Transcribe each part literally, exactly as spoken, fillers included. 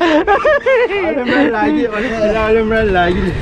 Ole mera el laki, ole mera el laki.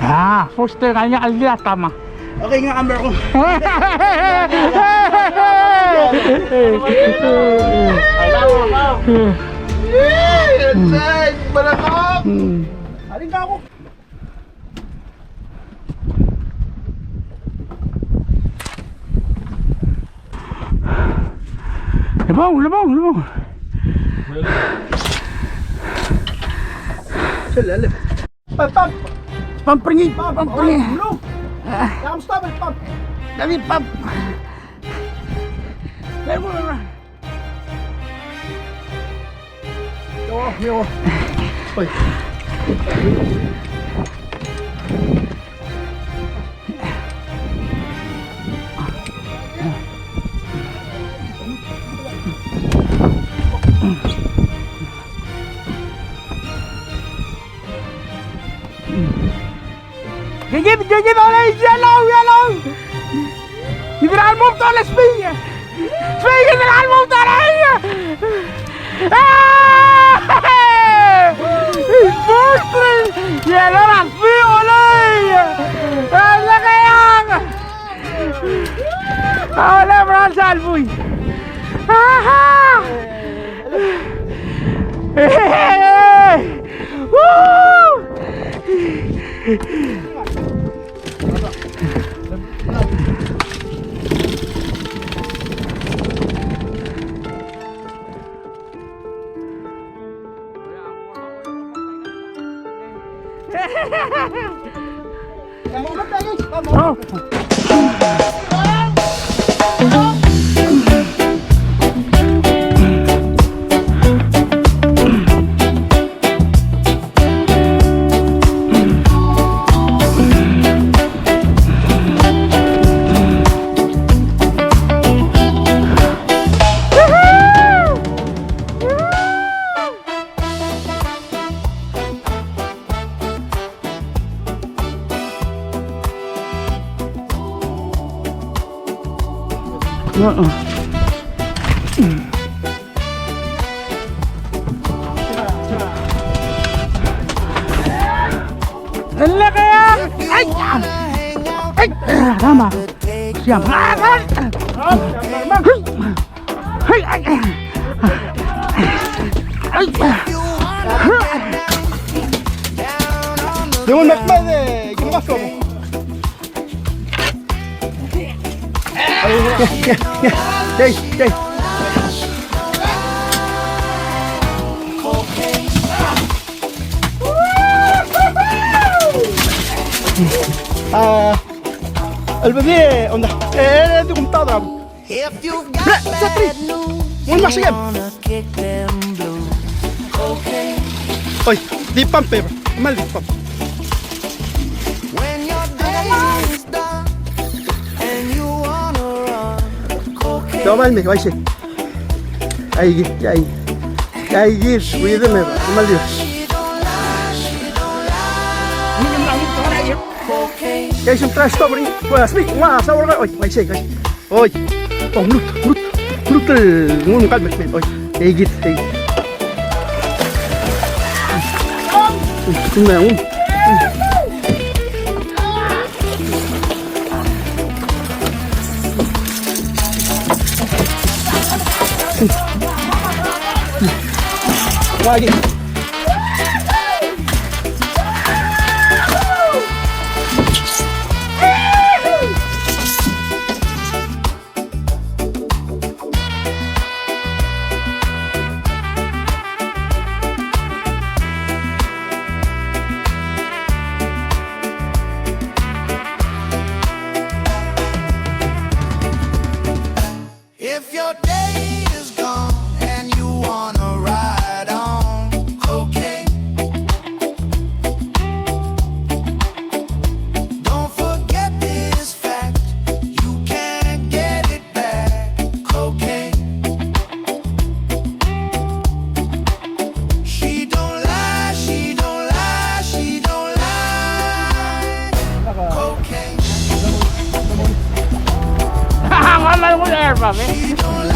Ah, poster kayaknya aldi atama. Okay, nga kamera ko. Yay! Balakang! Hmm. Aling ka ako. Lebong, lebong, lebong. Pump, pump. Pump er ngii, pump er ngii. Belum. Ah. Jangan stop, pump. Tapi pump. Dari mana? Yo, yo. Oi. Gigit, gigit, ole, yellow, yellow. Idir a lmub ta ole, Spi. Spi, idir a lmub ta ole. Ah! Postre. Yellow a Spi, ole. Ole, kayang. Ole, bro, salbui. Aha! Woo! Ele kaya. Ai. Ai. Tama. Siam. Hei, ai, ai. Ai. Yung nagmay, eh, yung maso. Ay, ya, ya, ya. Hey, hey. Ah, el bebé, onda. Eh, eh, eh, di kumtadra. If you've got bad news, you wanna kick them blues. Oi, di pump, eh, bro. Mal di pump. When your day is done and you wanna run, cocaine. Te bai me, bai se. Ai, ai. Ai, gis, uide me, mal di. Cocaine. Ai, se un trash stop, bai. Bai se, bai se. Oi, tong, mlut, mlut, mlut el ngun kal met met, oi. Ei, git, ei. Ui, tung na ngun. Ua, git. If your day is gone and you wanna ride on, Promise.